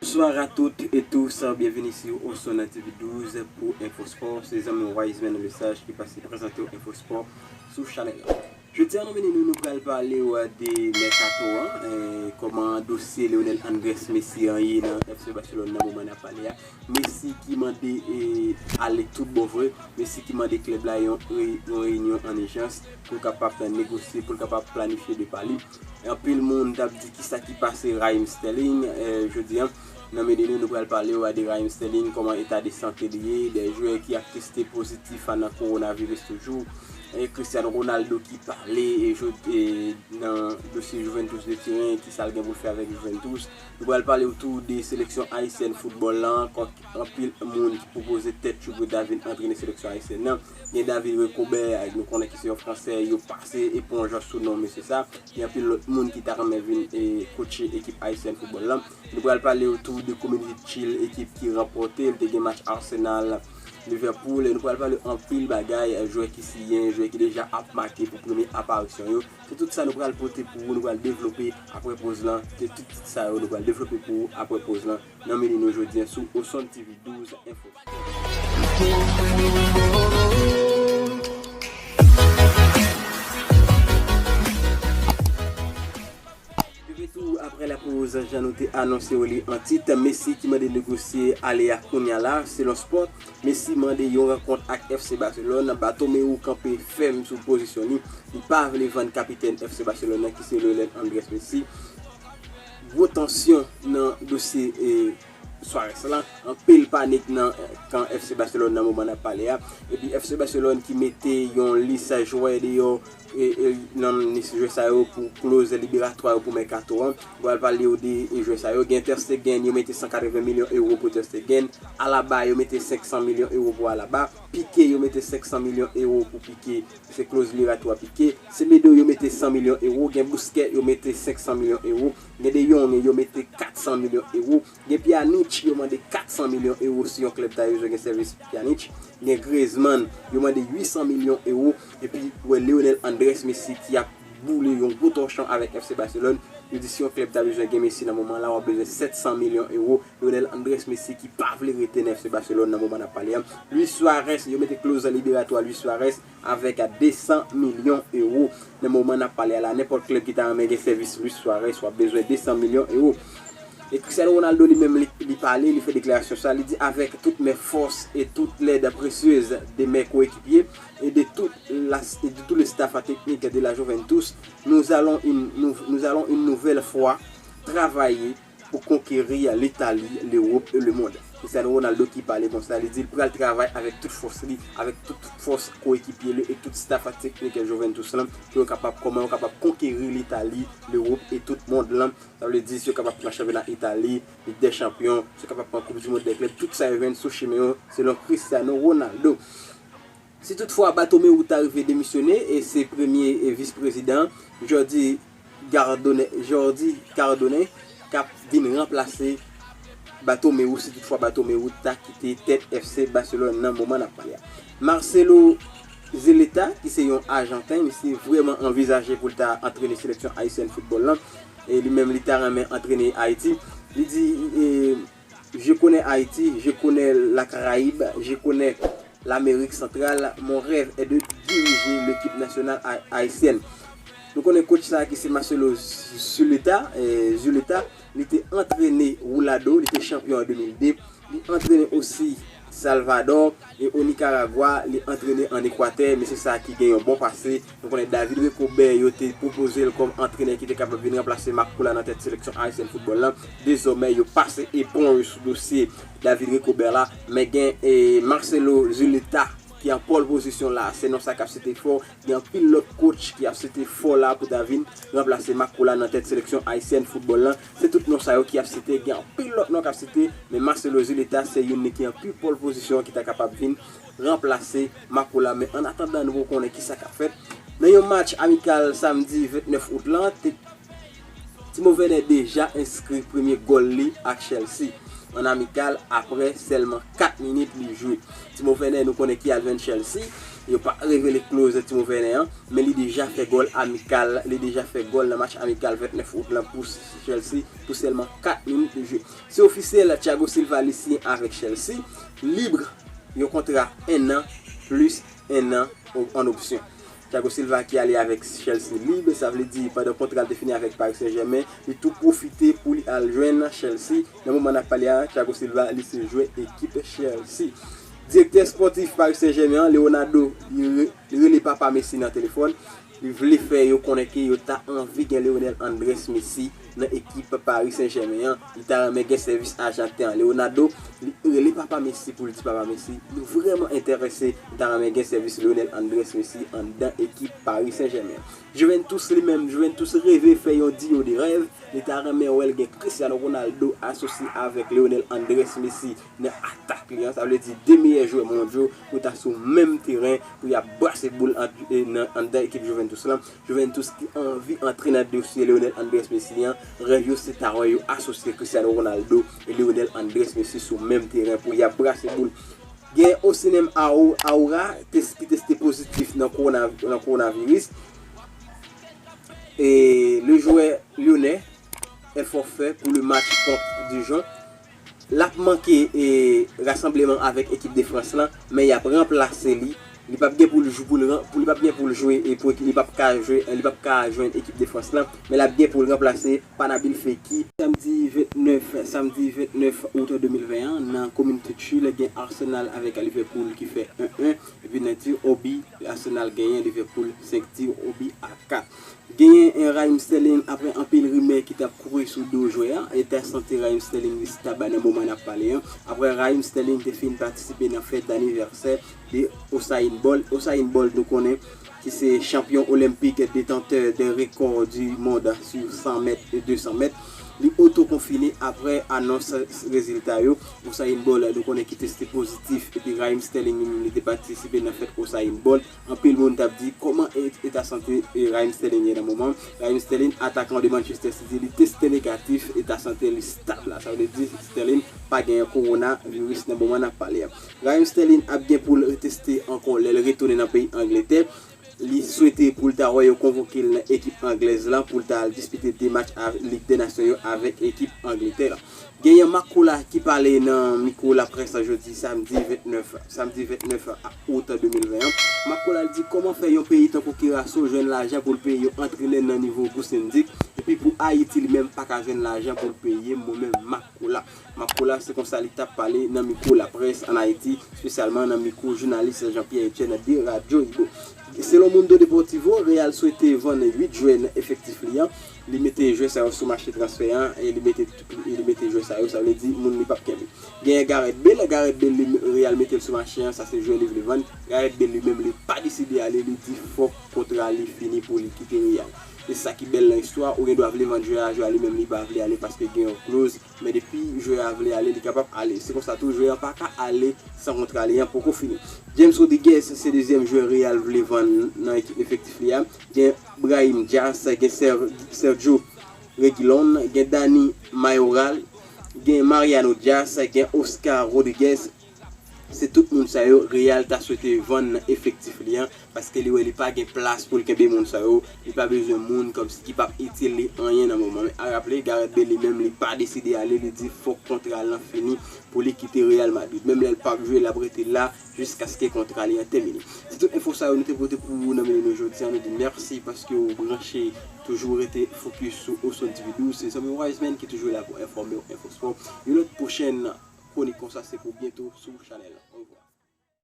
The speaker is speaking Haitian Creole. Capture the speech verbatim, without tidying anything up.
Bonsoir à toutes et tous, bienvenue sur Osona T V douz pour Info Sport. Se zanmi Wiseman Lesage ki pase prezante w Info Sport sou chanèl la. Jodi a, nan meni nou, nou pral pale w de mèkato an, eh, kòman dosye Lionel Andres Messi an ye nan F C Barcelone nan moman n ap pale a. Messi ki mande, eh, ale tout bon vre, Messi ki mande klèb la yon, re- yon reyinyon an ijans pou l kapab negosye, pou l kapab planifye depa li. Anpil moun t ap di kisa ki pase Raheem Sterling, eh, jodi a. Nan meni nou, nou pral pale w de Raheem Sterling, kòman eta de sante li ye, de jwè ki ap teste pozitif a nan kowonaviris toujou. E Cristiano Ronaldo ki pale e jwe e nan dosye Juventus de Turen, kisa l gen pou l fè avèk Juventus. Nou pral pale w tou de seleksyon ayisyèn foutbòl lan, kòk anpil moun ki pwopoze tèt Chukwueze ta vin antrene seleksyon ayisyèn nan. Gen David Recoubert, nou konnen ki se yon Fransè, yo pase eponj sou non mesye sa. Gen anpil lòt moun ki ta renmen vin e kotche ekip ayisyèn foutbòl lan. Nou pral pale w tou de Community Shield, ekip ki ranpòte, l te gen match Arsenal, Liverpool, e nou pral pale anpil bagay, jwè ki siyen, jwè ki deja ap make pou premye aparisyon yo. Se tout sa nou pral pote pou ou, nou pral devlope apre poz lan. Se tout sa yo nou pral devlope pou ou apre poz lan. Nan meni nou jodi a sou Osona T V douz Info. De retour après la pause, jan nou te anonse w li an tit, Messi ki mande negosye ale a kounya la, selon Sport. Messi mande yon rankont ak F C Barcelone. Bartomeu kanpe fèm sou pozisyon li. Li pa vle vann kapitèn F C Barcelone nan ki se Lionel Andres Messi. Gwo tansyon nan dosye, eh, Suarez lan. Anpil panik nan, eh, kan F C Barcelone nan moman n ap pale a. Epi F C Barcelone ki mete yon lis jwè deyò, eh, eh, nan lis jwè sa yo pou kloz liberatwa yo pou mèkato an. Pral pale yo de, eh, jwè sa yo. Gen Ter Stegen, yo mete san katreven milyon ewo pou Ter Stegen. Alaba, yo mete senk san milyon ewo pou Alaba. Piqué, yo mete senk san milyon ewo pou Piqué. Se kloz liberatwa Piqué. Semedo, yo mete san milyon ewo. Gen Busquets, yo mete senk san milyon ewo. Gen De Jong, yo mete kat san milyon ewo. Gen Pjanic, yo mande kat san milyon ewo si yon klèb ta bezwen gen sèvis Pjanic. Gen Griezmann, yo mande uit san milyon ewo. Epi, w wè Lionel Andres Messi ki ap boule yon gwo tòchon avèk F C Barcelone. Yo di si yon klèb ta bezwen gen Messi nan moman la, w ap bezwen sèt san milyon ewo. Lionel Andres Messi ki pa vle rete nan F C Barcelone nan moman n ap pale a. Luis Suarez, yo mete kloz liberatwa Luis Suarez avèk de san milyon ewo. Nan moman n ap pale a la, nenpòt klèb ki ta renmen gen sèvis Luis Suarez, w ap bezwen de san milyon ewo. E Cristiano Ronaldo li menm, li, li pale, li fè deklarasyon sa, li di: avec toutes mes forces et toute l'aide précieuse de mes coéquipiers et de toute la, et de tout le staff technique de la Juventus, nous allons une, nous, nous allons une nouvelle fois travailler pour conquérir l'Italie, l'Europe et le monde. Cristiano Ronaldo ki pale konsa, li di l pral travay avèk tout fòs li, avèk tout, tout fòs koekipye li e tout staff teknik Juventus lan, pou yo kapab, kòman yo kapab konkeri Litali, Lewòp e tout mond lan. Sa vle di, si yo kapab pran chanpyona Itali, Lig dè Chanpyon, si yo kapab pran Koup di Mond dè Klèb, tout sa yo jwenn sou chimen yo, selon Cristiano Ronaldo. Si toutfwa Bartomeu ta rive demisyone, e se premye, e, vis prezidan, Jordi Cardone, Jordi Cardone, k ap vin ranplase Bartomeu, si toutfwa Bartomeu ta kite tèt F C Barcelone nan moman n ap pale a. Marcelo Zuleta, ki se yon Ajanten, misye vrèman anvizaje pou l ta antrene seleksyon ayisyèn foutbòl lan. E li menm, li ta renmen antrene Ayiti. Li di, e, Je connais Haïti, je connais la Caraïbe, je connais l'Amérique centrale. Mon rêve est de diriger l'équipe nationale ha- haïtienne. Nou konnen coach sa ki se Marcelo Zuleta, eh, Zuleta, li te antrene Roulado, li te chanpyon an de mil de, li antrene osi Salvador, e o Nicaragua, li antrene an Ekwatè, mesye sa ki gen yon bon pase. Nou konnen David Recoubert, yo te pwopoze l kòm antrenè ki te kapab vin ranplase Marc Coulard nan tèt seleksyon ayisyèn foutbòl lan. Dezòmè, yo pase eponj sou dosye David Recoubert la, men gen, e, Marcelo Zuleta ki an pòl pozisyon la. Se non sa k ap site fò. Gen anpil lòt coach ki ap site fò la pou ta vin ranplase Marc Coulard nan tèt seleksyon ayisyèn foutbòl lan. Se tout non sa yo ki ap site. Gen anpil lòt non k ap site, men Marcelo Zuleta se youn ki an pi pòl pozisyon ki ta kapab vin ranplase Marc Coulard. Men an atandan, nou poko konnen kisa k ap fèt. Nan yon match amikal samdi vennèf out lan, te, Timo Werner deja enskri premye gòl li ak Chelsea an amikal apre sèlman kat minit li jwe. Timo Werner, nou konnen ki al jwenn Chelsea, yo pa revele kloz Timo Werner an, men li deja fè gòl amikal, li deja fè gòl nan match amikal vennèf out lan pou Chelsea pou sèlman kat minit li jwe. Se ofisyèl, Thiago Silva li siyen avèk Chelsea, lib, yon kontra enn an plis enn an an opsyon. Thiago Silva ki ale avèk Chelsea lib, sa vle di pandan kontra l te fini avèk Paris Saint-Germain, li tou pwofite pou li al jwenn Chelsea. Nan moman n ap pale a, Thiago Silva li se jwè ekip Chelsea. Direktè espòtif Paris Saint-Germain an, Leonardo, li re- li rele papa Messi nan telefòn. Li vle fè yo konnen ke yo ta anvi gen Lionel Andrés Messi nan ekip Paris Saint-Germain an. Li ta renmen gen sèvis Ajanten an. Leonardo, li rele papa Messi pou l di papa Messi, nou vrèman enterese, nou ta renmen gen sèvis Lionel Andrés Messi anndan ekip Paris Saint-Germain an. Juventus li menm, Juventus reve fè yon duo de rêve. Li ta renmen wè l gen Cristiano Ronaldo asosye avèk Lionel Andrés Messi nan atak li an. Sa vle di de meyè jwè mondyal pou ta sou menm teren pou y ap brase boul an- e nan anndan ekip Juventus lan. Juventus ki anvi antre nan dosye Lionel Andrés Messi an. Rèv yo se ta wè yo asosye Cristiano Ronaldo e Lionel Andrés Messi sou menm teren pou y ap brase boul. Gen Osinem Ao- Aura tes- ki teste pozitif nan kowona- nan kowonaviris. E le jwè lyonè est forfait pour le match contre Dijon. L ap manke e rasanbleman avèk ekip de Frans lan, men y ap ranplase li. Li p ap gen pou l jou- pou l ran- pou li p ap gen pou l jwe e pou li p ap ka jwe li p ap ka jwenn ekip de Frans lan, men l ap gen pou l ranplase pa Nabil Fekir. Samdi vennèf, samdi vennèf out de mil ven an, nan komin Tuchel, gen Arsenal avèk Liverpool ki fè en en, epi nan tir au but, Arsenal genyen Liverpool senk tir au but à kat. Genyen, eh, Raheem Sterling, apre anpil rimè ki t ap kouri sou do jwè a, eta sante Raheem Sterling li stab nan moman n ap pale an. Apre Raheem Sterling te fin patisipe nan fèt danivèsè de Usain Bolt. Usain Bolt, nou konnen, ki se chanpyon olenpik, detantè de rekò di mond sou san mèt e de san mèt, li oto konfine apre anons rezilta yo. Usain Bolt, nou konnen ki teste pozitif, epi Raheem Sterling li menm li te patisipe nan fèt Usain Bolt. Anpil moun t ap di kòman e- eta sante e Raheem Sterling ye nan moman. Raheem Sterling, atakan de Manchester City, li teste negatif, eta sante li stab la. Sa vle di Sterling pa genyen kowonaviris nan moman n ap pale a. Raheem Sterling ap gen pou l teste ankò lè l retounen nan peyi Angletè. Li swete pou l ta wè yo konvoke l nan ekip anglèz lan pou l ta al dispite de match a Lig dè Nasyon yo avèk ekip Angletè la. Genyen Makola ki pale nan mikwo laprès jodi samdi vennèf, samdi vennèf out de mil ven an. Makola di kòman fè yon peyi tankou Kiraso jwenn lajan pou l peye yon antrenè nan nivo Gousendik, epi pou Ayiti li menm pa ka jwenn lajan pou l peye, mwen menm Makola. Makola se konsa li t ap pale nan mikwo laprès ann Ayiti, espesyalman nan mikwo jounalis Jean Pierre Etienne de Radyo Ibo. Selon Mundo Deportivo, Real swete vann uit jwè nan efektif li an. Li mete jwè sa yo sou mache transfè an e li mete, e li mete jwè sa yo, sa vle di moun li p ap kenbe. Genyen Gareth Bale, Gareth Bale li Real mete l sou mache an, sa se jwè li vle vann. Gareth Bale li menm li pa deside ale, li di fòk kontra li fini pou li kite Real. E sa ki bèl nan istwa, ou gen dwa vle vann jwè a, jwè a li menm li pa vle ale paske gen yon kloz, men depi jwè a vle ale, li kapab ale. Se konsa tou, jwè a pa ka ale san kontra li an poko fini. James Rodriguez se dezyèm jwè Real vle vann nan ekip efektif li a. Gen Brahim Diaz, gen Ser- Sergio Reguilon, gen Dani Mayoral, gen Mariano Diaz, gen Oscar Rodriguez. Se tout moun sa yo Real ta swete vann nan efektif li an, paske li wè li pa gen plas pou l kenbe moun sa yo. Li pa bezwen moun kòmsi ki p ap itil li anyen nan moman. Men a raple, Gareth Bale li menm li pa deside ale, li di fòk kontra l lan fini pou li kite Real Madrid. Menm lè l p ap jwe, l ap rete la jiskaske kontra li an tèmine. Se tout enfo sa yo nou te pote pou ou nan mennen nou jodi a. Nou di mèsi paske ou branche, toujou rete fokis sou Oson T V douz. Se zanmi w Wiseman ki toujou la pou enfòme w, enfo spò. Yon lòt pwochèn kwonik konsa se pou byento sou chanèl lan.